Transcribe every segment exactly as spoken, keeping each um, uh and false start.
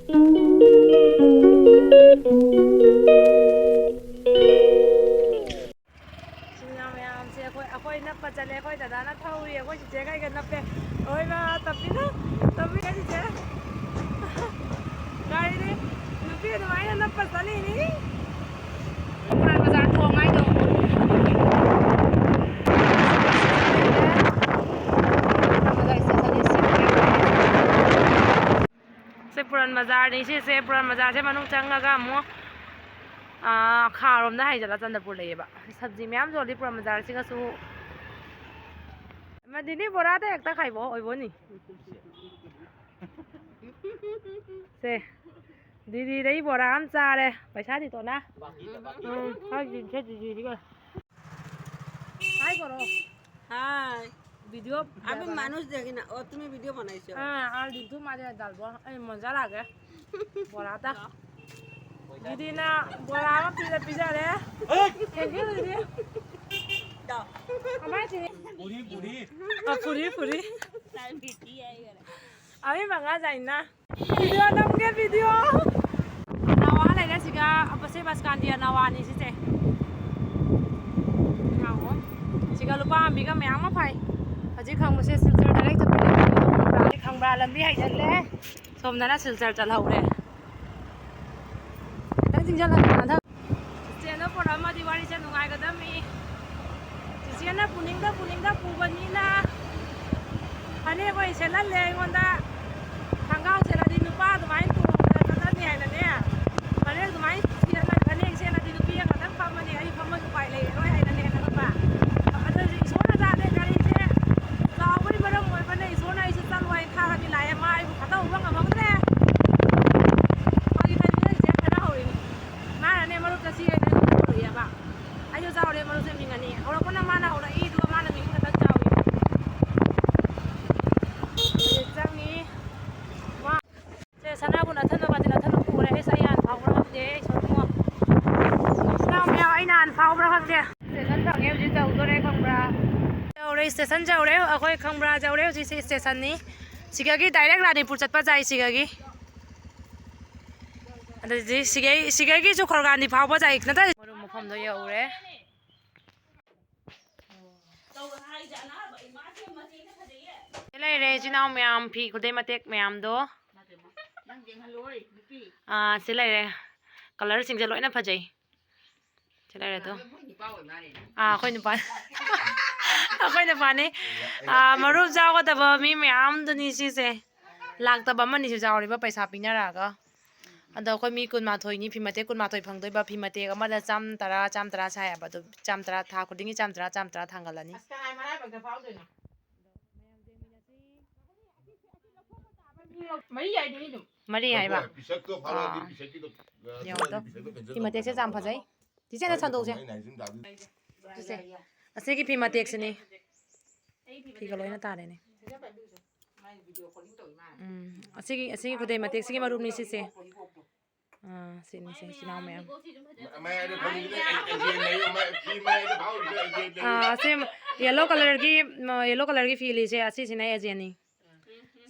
ꯏꯆꯤꯟ ꯏꯅꯥꯎ ꯃꯌꯥꯝꯁꯦ ꯑꯩꯈꯣꯏ, ꯑꯩꯈꯣꯏ ꯅꯞꯄ ꯆꯠꯂꯦ꯫ ꯑꯩꯈꯣꯏ ꯗꯗꯥꯅ ꯊꯧꯔꯤ, ꯑꯩꯈꯣꯏ ꯆꯤꯆꯦꯒ ꯑꯩꯒ ꯅꯞꯄꯦ꯫ ꯑꯣꯏꯃ, ꯇꯞꯄꯤꯅ, ꯇꯞꯄꯤꯅ ꯆꯤꯆꯦ꯫ ꯒꯥꯔꯤꯗꯤ ꯅꯨꯄꯤ ꯑꯗꯨꯃꯥꯏꯅ ꯅꯞꯄ ꯆꯠꯂꯤꯅꯤ꯫ ꯄꯨꯔꯥꯟ ꯕꯖꯥꯔ ꯊꯣꯡ ꯍꯥꯏꯗꯣ꯫ ꯁꯦ ꯄꯨꯔꯥꯟ ꯕꯖꯥꯔꯅꯤ ꯁꯤꯁꯦ꯫ ꯄꯨꯔꯥꯟ ꯕꯖꯥꯔꯁꯦ ꯃꯅꯨꯡ ꯆꯪꯉꯒ ꯑꯃꯨꯛ, ꯑꯥ, ꯈꯥꯔꯣꯝꯗ ꯍꯥꯏꯖꯤꯜꯂ ꯆꯥꯟꯗꯄꯨꯔ ꯂꯩꯌꯦꯕ꯫ ꯁꯕꯖꯤ ꯃꯌꯥꯝ ꯌꯣꯜꯂꯤ ꯄꯨꯔꯥꯟ ꯕꯖꯥꯔꯁꯤꯒꯁꯨ꯫ ꯃꯗꯤꯅꯤ ꯕꯣꯔꯥꯗ ꯍꯦꯛꯇ ꯈꯥꯏꯕꯣ ꯑꯣꯏꯕꯣꯅꯤ꯫ ꯁꯦ, ꯗꯤꯗꯤꯗꯩ ꯕꯣꯔꯥ ꯑꯃ ꯆꯥꯔꯦ꯫ ꯄꯩꯁꯥꯗꯤ ꯇꯣꯅꯥ꯫ ꯎꯝ, ꯈꯔ ꯌꯦꯡꯁꯦ ꯗꯤꯗꯤꯁꯤꯒ꯫ ꯍꯥꯏ ꯀꯣꯔꯣ꯫ ꯍꯥꯏ꯫ ꯚꯤꯗꯤꯑꯣ ꯑꯕ ꯕꯅꯥ-, মানুষ দেখি না। ও, তুমি ভিডিও বানাইছো? হ্যাঁ, আর দিদু মাঝে ডালবো। এই মজা লাগে। বড়াটা। দিদি না, বড়া আমার পিজা, পিজা রে। Thank you, দিদি। দাও। আমার চিনি। পুরি, পুরি। আ, পুরি, পুরি। তার বেটি আই গেল। আমি বাংলা জানি না। ꯚꯤꯗꯤꯑꯣ ꯅꯝꯒꯦ, ꯚꯤꯗꯤꯑꯣ꯫ ꯅꯋꯥ ꯂꯩꯔꯦ ꯁꯤꯒ, ꯑꯁꯤ ꯕꯁꯀꯥꯟꯗꯤ ꯅꯋꯥꯅꯤ ꯁꯤꯁꯦ꯫ ꯌꯦꯡꯉꯣ꯫ ꯁꯤꯒ ꯂꯨꯄꯥ ꯑꯃ ꯄꯤꯒ ꯃꯌꯥꯝ ꯑꯃ ꯐꯥꯏ꯫ ꯍꯧꯖꯤꯛ ꯈꯪꯕꯁꯦ ꯁꯤꯜꯆꯔ direct ꯆꯠꯄꯅꯦ꯫ ꯈꯪꯕ꯭ꯔꯥ? ꯂꯝꯕꯤ ꯍꯥꯏꯖꯜꯂꯦ꯫ ꯁꯣꯝꯗꯅ ꯁꯤꯜꯆꯔ ꯆꯠꯍꯧꯔꯦ꯫ ꯈꯤꯇꯪ ꯆꯤꯡꯁꯤꯜꯂꯛꯄ ꯍꯟꯗꯛ꯫ ꯆꯤꯆꯦꯅ ꯄꯨꯔꯛꯑꯝꯃꯗꯤ ꯋꯥꯔꯤꯁꯦ ꯅꯨꯡꯉꯥꯏꯒꯗꯝꯃꯤ꯫ ꯆꯤꯆꯦꯅ ꯄꯨꯅꯤꯡꯗ ꯄꯨꯅꯤꯡꯗ ꯄꯨꯕꯅꯤꯅ ꯐꯅꯦꯛ ꯑꯣꯏꯅ ꯁꯦꯠꯍꯜꯂꯦ ꯑꯩꯉꯣꯟꯗ꯫ ꯈꯪꯒꯥꯎ ꯁꯦꯠꯂꯗꯤ ꯅꯨꯄꯥ ꯑꯗꯨꯃꯥꯏꯅ ꯇꯣꯡꯗꯅ ꯆꯠꯍꯟꯅꯤ ꯍꯥꯏꯅꯅꯦ꯫ ꯐꯅꯦꯛ ꯑꯗꯨꯃꯥꯏꯅ ꯁꯦꯠꯂ-, ꯐꯅꯦꯛ ꯁꯦꯠꯂꯗꯤ ꯅꯨꯄꯤ ꯑꯃꯈꯛꯇꯪ ꯐꯝꯃꯅꯤ, ꯑꯩ ꯐꯝꯃꯁꯨ ꯎꯄꯥꯏ ꯂꯩꯔꯔꯣꯏ ꯍꯥꯏꯅꯅꯦ ꯈꯪꯉꯕ? ꯑꯗꯨꯁꯨ ꯏꯁꯣꯔꯅ ꯇꯥꯗꯦ ꯒꯥꯔꯤꯁꯦ ꯆꯥꯎꯕꯒꯤ ꯃꯔꯝ ꯑꯣꯏꯕꯅ ꯏꯁꯣꯔꯅ ꯑꯩꯁꯦ ꯆꯠꯂꯣ ꯍꯥꯏꯅ ꯊꯥꯔꯗꯤ ꯂꯥꯛꯑꯦ, ꯃꯥ ꯑꯩꯕꯨ ꯈꯇ ꯎꯕ ꯉꯝꯍꯧꯗ꯭ꯔꯦ꯫ ꯐꯥꯒꯤ ꯐꯥꯒꯤ ꯅꯠꯇꯦ, ꯈꯠꯅ ꯍꯧꯔꯤꯅꯤ꯫ ꯃꯥꯅꯅꯦ ꯃꯔꯨꯞ ꯆꯠꯁꯤ ꯍꯥꯏꯅ ꯍꯧꯔꯛꯑꯦꯕ꯫ ꯑꯩꯁꯨ ꯆꯥꯎꯔꯦ, ꯃꯔꯨꯞꯁꯦ ꯃꯤꯡ ꯑꯅꯤ꯫ ꯍꯧꯔꯛꯄꯅ ꯃꯥꯅ ꯍꯧꯔꯛꯏ, ꯑꯗꯨꯒ ꯃꯥꯅ ꯃꯤꯡ ꯈꯛꯇꯪ ꯆꯥꯎꯏ꯫ ꯑꯗꯨ ꯆꯪꯉꯤ꯫ ꯃꯥ-, ꯁꯦ, ꯁꯅꯥꯕꯨ ꯅꯊꯟꯗ ꯃꯥꯗꯤ ꯅꯊꯟꯗ ꯄꯨꯔꯦ꯫ ꯑꯩꯁ, ꯑꯩ ꯍꯥꯟꯅ ꯐꯥꯎꯈ꯭ꯔꯕꯅꯦ, ꯑꯩ ꯁꯣꯔꯣꯛ ꯃꯣ-, ꯏꯅꯥꯎ ꯃꯌꯥꯝ, ꯑꯩꯅ ꯍꯥꯟꯅ ꯐꯥꯎꯕ꯭ꯔꯥ ꯈꯪꯗꯦ꯫ ꯁ꯭ꯇꯦꯁꯟ ꯐꯪꯉꯦ ꯍꯧꯖꯤꯛ ꯌꯧꯗꯣꯔꯦ ꯈꯪꯕ꯭ꯔꯥ? ꯌꯧꯔꯦ, ꯁ꯭ꯇꯦꯁꯟ ꯌꯧꯔꯦ꯫ ꯑꯩꯈꯣꯏ ꯈꯪꯕ꯭ꯔꯥ ꯌꯧꯔꯦ ꯍꯧꯖꯤꯛꯁꯦ ꯁ꯭ꯇꯦꯁꯟꯅꯤ꯫ ꯁꯤꯒꯒꯤ direct ꯔꯥꯅꯤꯄꯨꯔ ꯆꯠꯄ ꯖꯥꯏ ꯁꯤꯒꯒꯤ꯫ ꯑꯗꯨꯗꯤ ꯁꯤꯒꯩ, ꯁꯤꯒꯩꯒꯤꯁꯨ ꯈꯣꯔꯒꯥꯟꯗꯤ ꯐꯥꯎꯕ ꯖꯥꯏ ꯅꯠꯇ꯭ꯔ? ꯃꯔꯨꯞ ꯃꯐꯝꯗꯣ ꯌꯧꯔꯦ꯫ ꯁꯤ ꯂꯩꯔꯦ ꯏꯆꯤꯟ ꯏꯅꯥꯎ ꯃꯌꯥꯝ, ꯐꯤ ꯈꯨꯗꯩ ꯃꯇꯦꯛ ꯃꯌꯥꯝꯗꯣ꯫ ꯑꯥ, ꯁꯤ ꯂꯩꯔꯦ꯫ ꯀꯂꯔꯁꯤꯡꯁꯦ ꯂꯣꯏꯅ ꯐꯖꯩ꯫ ꯁꯤ ꯂꯩꯔꯦ ꯑꯗꯣ꯫ ꯑꯥ, ꯑꯩꯈꯣꯏ ꯅꯨꯄꯥ꯫ ꯑꯩꯈꯣꯏ ꯅꯨꯄꯥꯅꯤ꯫ ꯑꯥ, ꯃꯔꯨꯞ ꯌꯥꯎꯒꯗꯕ ꯃꯤ ꯃꯌꯥꯝꯗꯨꯅꯤ ꯁꯤꯁꯦ꯫ ꯂꯥꯛꯇꯕ ꯑꯃꯅꯤꯁꯨ ꯌꯥꯎꯔꯤꯕ ꯄꯩꯁꯥ ꯄꯤꯅꯔꯛꯑꯒ꯫ ꯑꯗꯣ ꯑꯩꯈꯣꯏ ꯃꯤ ꯀꯨꯟꯃꯥꯊꯣꯏꯅꯤ, ꯐꯤ ꯃꯇꯦꯛ ꯀꯨꯟꯃꯥꯊꯣꯏ ꯐꯪꯗꯣꯏꯕ꯫ ꯐꯤ ꯃꯇꯦꯛ ꯑꯃꯗ ꯆꯥꯝ ꯇꯔꯥ, ꯆꯥꯝ ꯇꯔꯥ ꯁꯥꯏ ꯍꯥꯏꯕ꯫ ꯑꯗꯣ ꯆꯥꯝ ꯇꯔꯥ, ꯊꯥ ꯈꯨꯗꯤꯡꯒꯤ ꯆꯥꯝ ꯇꯔꯥ, ꯆꯥꯝ ꯇꯔꯥ ꯊꯥꯡꯒꯠꯂꯅꯤ꯫ ꯑꯁ, ꯀꯅꯥꯏ ꯃꯔꯥꯏꯕꯛꯇ ꯐꯥꯎꯗꯣꯏꯅꯣ? ꯃꯔꯤ ꯍꯥꯏꯗꯨꯅꯤ ꯑꯗꯨꯝ꯫ ꯃꯔꯤ ꯍꯥꯏꯕ? ꯄꯤꯁꯛꯇꯣ ꯐꯥꯔꯛꯑꯗꯤ ꯑꯥ꯫ ꯄꯤꯁꯛꯀꯤꯗꯣ, ꯌꯦꯡꯉꯣ ꯑꯗꯣ꯫ ꯄꯤꯁꯛꯇꯣ cancel ꯁꯤ ꯃꯇꯦꯛꯁꯦ ꯇꯧꯕ ꯌꯥꯝ ꯐꯖꯩ꯫ ꯆꯤꯆꯦꯅ ꯁꯟꯗꯣꯛꯁꯦ꯫ ꯑꯩꯅ ꯍꯥꯏꯁꯤꯅ ꯇꯥꯗꯤ꯫ ꯆꯤꯆꯦ, ꯑꯁꯤꯒꯤ ꯐꯤ ꯃꯇꯦꯛꯁꯤꯅꯤ꯫ ꯐꯤꯒ ꯂꯣꯏꯅ ꯇꯥꯔꯦꯅꯦ꯫ ꯎꯝ, ꯑꯁꯤꯒꯤ, ꯑꯁꯤꯒꯤ ꯈꯨꯗꯩ ꯃꯇꯦꯛꯁꯤꯒꯤ ꯃꯔꯨꯞꯅꯤ ꯁꯤꯁꯦ꯫ ꯑꯥ, ꯁꯤꯅꯤ, ꯁꯤ ꯏꯆꯤꯟ ꯏꯅꯥꯎ ꯃꯌꯥꯝ꯫ ꯃꯌꯥꯏꯗ ꯐꯝꯃꯤꯗꯨꯅ ꯑꯦ-, agent ꯂꯩꯌꯦ, ꯃ-, ꯐꯤ ꯃꯌꯥꯏꯗ ꯐꯥꯎꯔꯤꯗꯨꯅ agent ꯂꯩꯌꯦ꯫ ꯑꯥ, ꯑꯁꯤ yellow colourꯒꯤ, ꯃ-, yellow colourꯒꯤ ꯐꯤ ꯂꯤꯁꯦ, ꯑꯁꯤꯁꯤꯅ agentꯅꯤ꯫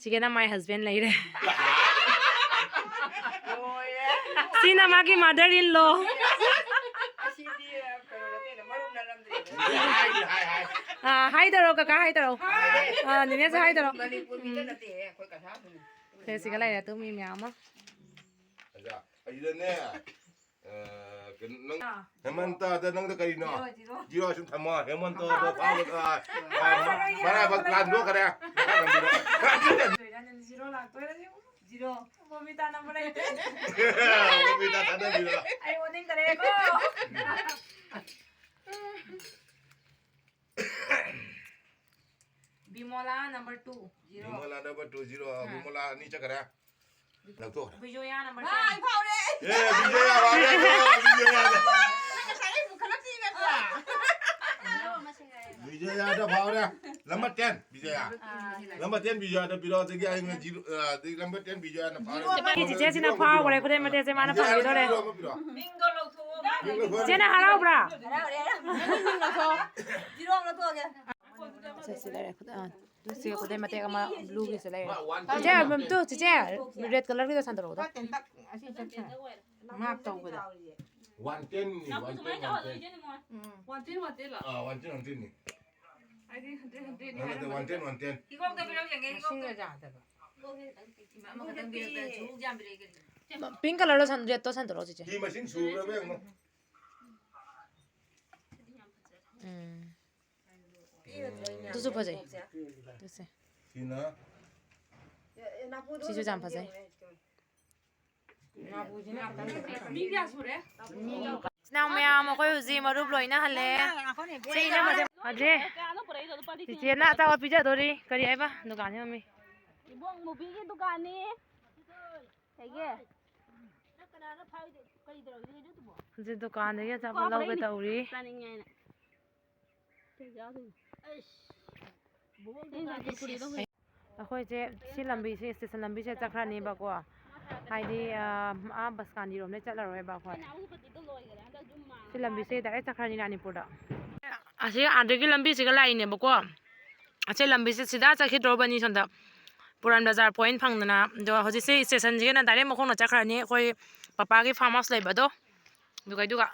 ꯁꯤꯒꯤꯅ my husband ꯂꯩꯔꯦ꯫ ꯁꯤꯅ ꯃꯥꯒꯤ mother in law꯫ ꯑꯁꯤꯗꯤ, ꯑ, ꯀꯩꯅꯣ ꯅꯠꯇꯦꯅ, ꯃꯔꯨꯞ ꯅꯠꯂꯝꯗ꯭ꯔꯦꯅ꯫ ꯍꯥꯏ, ꯍꯥꯏ, ꯍꯥꯏ꯫ ꯑꯥ, ꯍꯥꯏꯗꯔꯣ, ꯀꯀꯥ, ꯍꯥꯏꯗꯔꯣ꯫ ꯍꯥꯏ꯫ ꯑꯥ, ꯅꯦꯅꯦꯁꯨ ꯍꯥꯏꯗꯔꯣ꯫ ꯃꯅꯤꯄꯨꯔ ꯃꯤꯗ ꯎꯝ꯫ ꯅꯠꯇꯦꯍꯦ, ꯑꯩꯈꯣꯏ ꯀꯁꯥꯔꯗꯨꯅꯤ꯫ ꯁꯦ, ꯁꯤꯒ ꯂꯩꯔꯦ, ꯑꯗꯨ ꯃꯤ ꯃꯌꯥꯝ ꯑꯃ꯫ ꯑꯣꯖꯥ, ꯑꯁꯤꯗꯅꯦ, ꯑ, ꯀꯩꯅꯣ, ꯅꯪ, ꯑꯥ꯫ ꯍꯦꯃꯟꯇꯗ ꯅꯪꯗ ꯀꯔꯤꯅꯣ? Zero, zero꯫ Zero ꯁꯨꯝ ꯊꯝꯃꯣ, ꯍꯦꯃꯟꯇꯗ ꯐꯥꯎꯕꯗ, ꯑ, ꯃꯔꯥꯏꯕꯛ ꯂꯥꯟꯗꯣꯛꯈ꯭ꯔꯦ꯫ Zero ꯂꯥꯛꯇꯣꯏꯔ ꯌꯦꯡꯉꯨ꯫ Zero꯫ ꯕꯣꯃꯤꯇꯥ number ꯂꯩꯇꯦ꯫ ꯕꯣꯃꯤꯇꯥ ꯊꯥꯗꯕꯤꯔꯣ꯫ ꯑꯩ ꯑꯣꯅꯤꯡꯈꯔꯦꯀꯣ꯫ ꯕꯤꯃꯣꯂꯥ number two, zero꯫ ꯕꯤꯃꯣꯂꯥ number two, zero꯫ ꯑꯥ꯫ ꯕꯤꯃꯣꯂꯥ ꯑꯅꯤ ꯆꯠꯈꯔꯦ꯫ ꯂꯧꯊꯣꯛꯈ꯭ꯔꯦ꯫ ꯕꯤꯖꯣꯌꯥ number ten꯫ ꯚꯥꯏ, ꯐꯥꯎꯔꯦ꯫ ꯑꯦ, ꯕꯤꯖꯣꯌꯥ ꯐꯥꯎꯔꯦ, ꯕꯤꯖꯣꯌꯥ꯫ ꯅꯪ ꯉꯁꯥꯏ ꯑꯩ ꯄꯨꯈꯠꯂꯛꯇꯦ ꯅꯠꯇ꯭ꯔꯥ? ꯕꯤꯖꯣꯌꯥꯗ ꯐꯥꯎꯔꯦ꯫ Number ten, ꯕꯤꯖꯣꯌꯥ꯫ ꯑꯥ꯫ Number ten ꯕꯤꯖꯣꯌꯥꯗ ꯄꯤꯔꯣ, ꯑꯗꯒꯤ ꯑꯩꯅ zero, ꯑ, ꯑꯗꯒꯤ number ten ꯕꯤꯖꯣꯌꯥꯅ ꯐꯥꯔꯦ꯫ ꯑꯩꯈꯣꯏꯒꯤ ꯆꯤꯆꯦꯁꯤꯅ ꯐꯥꯎꯈ꯭ꯔꯦ, ꯈꯨꯗꯩ ꯃꯇꯦꯛꯁꯦ ꯃꯥꯅ ꯐꯪꯈꯤꯗꯣꯔꯦ꯫ Zero ꯑꯃ ꯄꯤꯔꯣ꯫ ꯕꯤꯡꯒꯣ ꯂꯧꯊꯣꯛꯑꯣ꯫ ꯕꯤꯡꯒꯣ ꯂꯧꯊꯣꯛꯑꯣ꯫ ꯆꯤꯆꯦꯅ ꯍꯔꯥꯎꯕ꯭ꯔꯥ? ꯍꯔꯥꯎꯔꯦ, ꯍꯔꯥꯎꯔꯦ꯫ Zero ꯑꯃ ꯂꯧꯊꯣꯛꯑꯒꯦ꯫ ꯁꯦ, ꯁꯤ ꯂꯩꯔꯦ, ꯈꯨꯗ-, ꯑ, ꯁꯤ ꯈꯨꯗꯩ ꯃꯇꯦꯛ ꯑꯃ blue ꯒꯤꯁꯨ ꯂꯩꯔꯦ꯫ ꯆꯤꯆꯦ, ꯃꯝꯇꯨ, ꯆꯤꯆꯦ, red colour ꯒꯤꯗꯣ ꯁꯟꯗꯣꯔꯛꯎꯗꯣ꯫ ꯈꯔ ꯇꯦꯟꯇꯛ ꯑꯁꯤ ꯆꯠꯈ꯭ꯔꯦ꯫ ꯃꯥꯞ ꯇꯧꯕꯗ꯫ One ten ꯅꯤ, one ten, one ten꯫ ꯎꯝ꯫ One ten, one ten ꯂꯣ? ꯑꯥ, one ten, one ten ꯅꯤ꯫ ꯑꯩꯗꯤ hundred, hundred ꯅꯤ ꯅꯠꯇꯦ, ꯍꯥꯏꯔꯝꯕꯅꯤ꯫ One ten, one ten꯫ ꯍꯤꯒꯣꯛꯇ ꯄꯤꯔꯛꯎ ꯌꯦꯡꯒꯦ, ꯍꯤꯒꯣꯛꯇ꯫ ꯃꯁꯤꯡꯒ ꯌꯥꯗꯕ꯫ ꯏꯃꯥ ꯑꯃꯈꯛꯇꯪ ꯄꯤꯔꯛꯇꯅ ꯁꯨꯛ ꯌꯥꯝ ꯄꯤꯔꯛꯏ ꯀꯔꯤꯒꯤꯅꯣ? Pink colour ꯗꯣ ꯁꯟ-, red ꯇꯣ ꯁꯟꯗꯣꯔꯛꯑꯣ, ꯆꯤꯆꯦ꯫ ꯐꯤ ꯃꯁꯤꯡ ꯁꯨꯔꯕ ꯌꯦꯡꯉꯣ꯫ ꯎꯝ꯫ ꯑꯗꯨꯁꯨ ꯐꯖꯩ꯫ ꯑꯗꯨꯁꯦ꯫ ꯁꯤꯅ ꯁꯤꯁꯨ ꯌꯥꯝ ꯐꯖꯩ꯫ ꯃꯤ ꯀꯌꯥ ꯁꯨꯔꯦ? ꯏꯆꯤꯟ ꯏꯅꯥꯎ ꯃꯌꯥꯝ, ꯑꯩꯈꯣꯏ ꯍꯧꯖꯤꯛ ꯃꯔꯨꯞ ꯂꯣꯏꯅ ꯍꯜꯂꯦ꯫ ꯁꯤ ꯏꯅꯝꯃꯁꯦ ꯐꯖꯩ꯫ ꯆꯤꯆꯦꯅ ꯑꯆꯥꯄꯣꯠ ꯄꯤꯖꯗꯣꯔꯤ꯫ ꯀꯔꯤ ꯍꯥꯏꯕ? ꯗꯨꯀꯥꯟꯁꯤ ꯃꯃꯤꯡ? ꯏꯕꯣꯛ ꯃꯨꯕꯤꯒꯤ ꯗꯨꯀꯥꯟꯅꯤ꯫ ꯀꯩꯒꯤ? ꯍꯧꯖꯤꯛ ꯗꯨꯀꯥꯟꯗꯒꯤ ꯑꯆꯥꯄꯣꯠ ꯂꯧꯒꯦ ꯇꯧꯔꯤ꯫ ꯆꯥꯅꯤꯡꯉꯦ ꯍꯥꯏꯅ꯫ ꯑꯩꯈꯣꯏꯁꯦ ꯁꯤ ꯂꯝꯕꯤꯁꯦ, station ꯂꯝꯕꯤꯁꯦ ꯆꯠꯈ꯭ꯔꯅꯦꯕꯀꯣ꯫ ꯍꯥꯏꯗꯤ, ꯑꯥ, ꯑꯥ, ꯕꯁꯀꯥꯟꯗꯤꯔꯣꯝꯗꯩ ꯆꯠꯂꯔꯣꯏꯕ ꯑꯩꯈꯣꯏ꯫ ꯁꯤ ꯂꯝꯕꯤꯁꯦ direct ꯆꯠꯈ꯭ꯔꯅꯤ ꯔꯥꯅꯤꯄꯨꯔꯗ꯫ ꯑꯁꯤ ꯑꯥꯗꯒꯤ ꯂꯝꯕꯤꯁꯤꯒ ꯂꯥꯛꯏꯅꯦꯕꯀꯣ꯫ ꯑꯁꯤ ꯂꯝꯕꯤꯁꯦ ꯁꯤꯗ ꯆꯠꯈꯤꯗ꯭ꯔꯣꯕꯅꯤ ꯁꯣꯝꯗ ꯄꯨꯔꯥꯟ ꯕꯖꯥꯔ point ꯐꯪꯗꯅ꯫ ꯑꯗꯣ ꯍꯧꯖꯤꯛꯁꯦ stationꯁꯤꯒꯅ direct ꯃꯈꯣꯡꯅ ꯆꯠꯈ꯭ꯔꯅꯤ ꯑꯩꯈꯣꯏ ꯄꯄꯥꯒꯤ farm house ꯂꯩꯕꯗꯣ꯫ ꯑꯗꯨꯒ, ꯑꯗꯨꯒ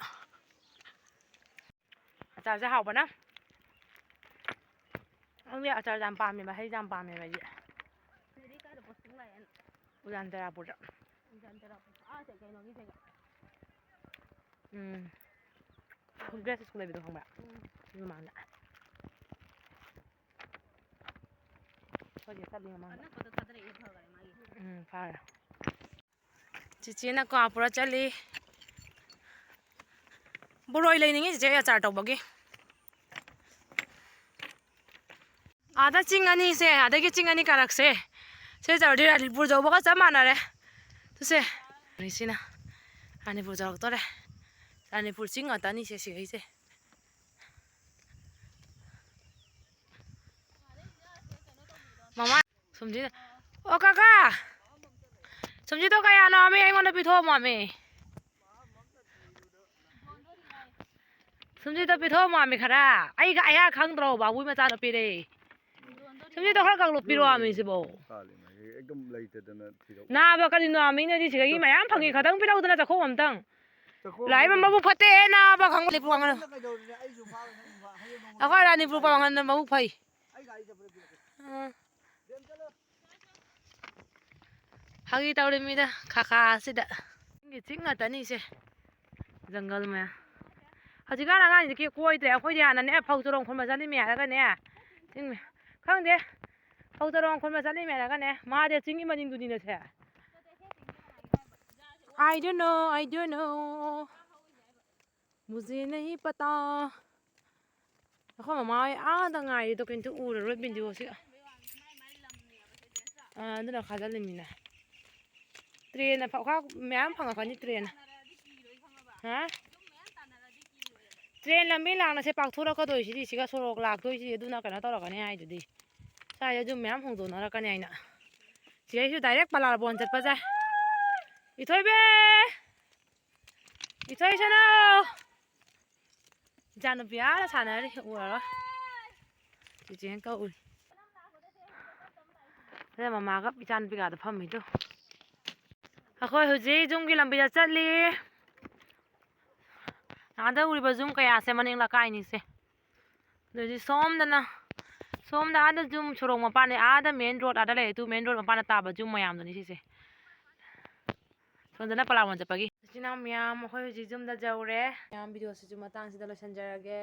ꯑꯆꯥꯔꯁꯦ ꯍꯥꯎꯕꯅ꯫ ꯅꯪꯗꯤ ꯑꯆꯥꯔ ꯌꯥꯝ ꯄꯥꯝꯃꯦꯕ, ꯍꯩ ꯌꯥꯝ ꯄꯥꯝꯃꯦꯕ ꯑꯩꯗꯤ꯫ ꯎꯖꯥꯟ ꯇꯔꯥꯄꯨꯔꯗ꯫ ꯎꯝ꯫ Grace school ꯂꯩꯕꯗꯣ ꯈꯪꯕ꯭ꯔꯥ? ꯎꯝ꯫ ꯑꯗꯨ ꯃꯃꯥꯡꯗ꯫ ꯑꯩꯈꯣꯏꯁꯦ ꯆꯠꯂꯤ ꯃꯃꯥꯡꯗ꯫ ꯎꯝ, ꯐꯥꯔꯦ꯫ ꯆꯤꯆꯦꯅ ꯀ꯭ꯋꯥ ꯄꯨꯔ ꯆꯠꯂꯤ꯫ ꯕꯣꯔꯣꯏ ꯂꯩꯅꯤꯡꯉꯤ ꯆꯤꯆꯦ, ꯑꯆꯥꯔ ꯇꯧꯕꯒꯤ꯫ ꯑꯥꯗ ꯆꯤꯡ ꯑꯅꯤꯁꯦ, ꯑꯗꯒꯤ ꯆꯤꯡ ꯑꯅꯤ ꯀꯥꯔꯛꯁꯦ꯫ ꯁꯤ ꯇꯧꯔꯗꯤ ꯔꯥꯅꯤꯄꯨꯔ ꯌꯧꯕꯒ ꯆꯞ ꯃꯥꯟꯅꯔꯦ꯫ ꯁꯤꯁꯦ꯫ ꯁꯤꯅ ꯔꯥꯅꯤꯄꯨꯔ ꯌꯧꯔꯛꯇꯣꯔꯦ꯫ ꯔꯥꯅꯤꯄꯨꯔ ꯆꯤꯡ ꯉꯥꯛꯇꯅꯤꯁꯦ ꯁꯤꯈꯩꯁꯦ꯫ ꯃꯃꯥ, ꯁꯨꯝꯁꯤ-, ꯑꯣ, ꯀꯀꯥ! ꯁꯨꯝꯁꯤꯗꯣ ꯀꯌꯥꯅꯣ ꯃꯤ ꯑꯩꯉꯣꯟꯗ ꯄꯤꯊꯣꯛꯑꯝꯃꯣꯃꯤ? ꯁꯨꯝꯁꯤꯗꯣ ꯄꯤꯊꯣꯛꯑꯝꯃꯣꯃꯤ ꯈꯔ꯫ ꯑꯩꯒ ꯑꯌꯥ ꯈꯪꯗ꯭ꯔꯣ, ꯕꯥꯕꯨꯒꯤ ꯃꯆꯥꯅꯨꯄꯤꯔꯦ꯫ ꯁꯨꯝꯁꯤꯗ ꯈꯔ ꯀꯛꯂꯣ, ꯄꯤꯔꯛꯑꯣꯃꯤ ꯁꯤꯕꯣ꯫ ꯇꯥꯜꯂꯤꯅꯦ꯫ ꯑꯩ ꯑꯗꯨꯝ ꯂꯩꯇꯗꯅ ꯊꯤꯔꯛꯎ꯫ ꯅꯥꯕ ꯀꯔꯤꯅꯣ, ꯃꯤꯅꯗꯤ ꯁꯤꯗꯒꯤ ꯃꯌꯥꯝ ꯐꯪꯉꯤ, ꯈꯇꯪ ꯄꯤꯔꯛꯎꯗꯅ ꯆꯥꯛꯈꯨꯝ ꯑꯝꯇꯪ꯫ ꯆꯥꯛꯈꯨꯝ ꯂꯥꯛꯏꯕ ꯃꯕꯨꯛ ꯐꯠꯇꯦ ꯅꯥꯕ ꯈꯪꯕ ꯂꯩꯄꯨ ꯀꯥꯡꯒꯅꯨ꯫ ꯀꯩꯗꯧꯔꯤꯅꯦ? ꯑꯩꯁꯨ ꯐꯥꯕ ꯅꯪ ꯐꯥ-, ꯍꯌꯦꯡ ꯅꯣꯡꯃ ꯑꯩꯈꯣꯏ ꯔꯥꯅꯤꯄꯨꯔ ꯄꯥꯡꯒꯟꯗ ꯃꯕꯨꯛ ꯐꯩ꯫ ꯑꯩ ꯒꯥꯔꯤ ꯆꯠꯄꯗ ꯄꯤꯔꯛꯀꯦ꯫ ꯑꯥ꯫ ꯐꯥꯒꯤ ꯇꯧꯔꯤꯃꯤꯗ ꯈꯥꯈꯥꯁꯤꯗ꯫ ꯆꯤꯡꯒꯤ ꯆꯤꯡ ꯉꯥꯛꯇꯅꯤꯁꯦ꯫ ꯖꯪꯒꯜ ꯃꯌꯥꯝ꯫ ꯍꯧꯖꯤꯛꯀꯥꯟ ꯑꯉꯥꯡꯁꯤꯡꯗꯤ ꯀꯦ ꯀꯣꯏꯗ꯭ꯔꯦ꯫ ꯑꯩꯈꯣꯏꯗꯤ ꯍꯥꯟꯅꯅꯦ ꯐꯧ ꯆꯔꯣꯡ ꯈꯣꯟꯕ ꯆꯠꯂꯤꯃꯤ ꯍꯥꯏꯔꯒꯅꯦ꯫ ꯆꯤꯡ ꯃꯌꯥꯝ꯫ ꯈꯪꯗꯦ꯫ ꯐꯧ ꯆꯔꯣꯡ ꯈꯣꯟꯕ ꯆꯠꯂꯤꯃꯤ ꯍꯥꯏꯔꯒꯅꯦ꯫ ꯃꯍꯥꯗꯦꯕ ꯆꯤꯡꯒꯤ ꯃꯅꯤꯡꯗꯨꯅꯤꯅꯦꯁꯦ꯫ I don't know, I don't know. ꯃꯨꯖꯦ ꯅꯍꯤ ꯄꯇꯥ꯫ ꯑꯩꯈꯣꯏ ꯃꯃꯥ ꯍꯣꯏ ꯑꯥꯗ ꯉꯥꯏꯔꯤꯗꯣ ꯀꯩꯝꯇ ꯎꯔꯔꯣꯏ ꯚꯤꯗꯤꯑꯣꯁꯤ꯫ ꯑꯥ, ꯑꯗꯨꯅ ꯈꯥꯖꯤꯜꯂꯤꯃꯤꯅ꯫ ꯇ꯭ꯔꯦꯟꯅ ꯐꯥꯎꯈꯥ ꯃꯌꯥꯝ ꯐꯪꯉꯛꯀꯅꯤ ꯇ꯭ꯔꯦꯟꯅ꯫ ꯍꯥ? ꯇ꯭ꯔꯦꯟ ꯂꯝꯕꯤ ꯂꯥꯡꯅꯁꯦ ꯄꯥꯛꯊꯣꯔꯛꯀꯗꯣꯏꯁꯤꯗꯤ ꯁꯤꯒ ꯁꯣꯔꯣꯛ ꯂꯥꯛꯇꯣꯏꯁꯤꯗꯤ ꯑꯗꯨꯅ ꯀꯩꯅꯣ ꯇꯧꯔꯛꯀꯅꯤ ꯍꯥꯏꯗꯨꯗꯤ꯫ ꯁ꯭ꯋꯥꯏꯗ ꯌꯨꯝ ꯃꯌꯥꯝ ꯍꯣꯡꯗꯣꯛꯅꯔꯛꯀꯅꯤ ꯍꯥꯏꯅ꯫ ꯁꯤꯗꯩꯁꯨ direct ꯄꯂꯥꯔꯕꯣꯟ ꯆꯠꯄꯁꯦ꯫ ꯏꯊꯣꯏꯕꯤ! ꯏꯊꯣꯏ ꯁꯅꯥ! ꯏꯆꯥꯅꯨꯄꯤ ꯑꯥꯗ ꯁꯥꯟꯅꯔꯤ, ꯎꯔꯔꯣꯏ꯫ ꯆꯤꯆꯦꯅ ꯀꯧꯔꯤ꯫ ꯑꯗ ꯃꯃꯥꯒ ꯏꯆꯥꯅꯨꯄꯤꯒꯗ ꯐꯝꯃꯤꯗꯣ꯫ ꯑꯩꯈꯣꯏ ꯍꯧꯖꯤꯛ ꯌꯨꯝꯒꯤ ꯂꯝꯕꯤꯗ ꯆꯠꯂꯤ꯫ ꯑꯥꯗ ꯎꯔꯤꯕ ꯌꯨꯝ ꯀꯌꯥꯁꯦ ꯃꯅꯤꯡ ꯂꯩꯀꯥꯏꯅꯤꯁꯦ꯫ ꯑꯗꯨꯗꯤ ꯁꯣꯝꯗꯅ, ꯁꯣꯝꯗ ꯑꯥꯗ ꯌꯨꯝ ꯁꯣꯔꯣꯛ ꯃꯄꯥꯟꯗ, ꯑꯥꯗ main road ꯑꯥꯗ ꯂꯩꯔꯦ꯫ ꯑꯗꯨ main road ꯃꯄꯥꯟꯗ ꯇꯥꯕ ꯌꯨꯝ ꯃꯌꯥꯝꯗꯨꯅꯤ ꯁꯤꯁꯦ꯫ ꯁꯣꯝꯗꯅ ꯄꯂꯥꯃꯣꯟ ꯆꯠꯄꯒꯤ꯫ ꯏꯆꯤꯟ ꯏꯅꯥꯎ ꯃꯌꯥꯝ, ꯑꯩꯈꯣꯏ ꯍꯧꯖꯤꯛ ꯌꯨꯝꯗ ꯌꯧꯔꯦ꯫ ꯃꯌꯥꯝ, ꯚꯤꯗꯤꯑꯣꯁꯤꯁꯨ ꯃꯇꯥꯡꯁꯤꯗ ꯂꯣꯏꯁꯤꯟꯖꯔꯒꯦ꯫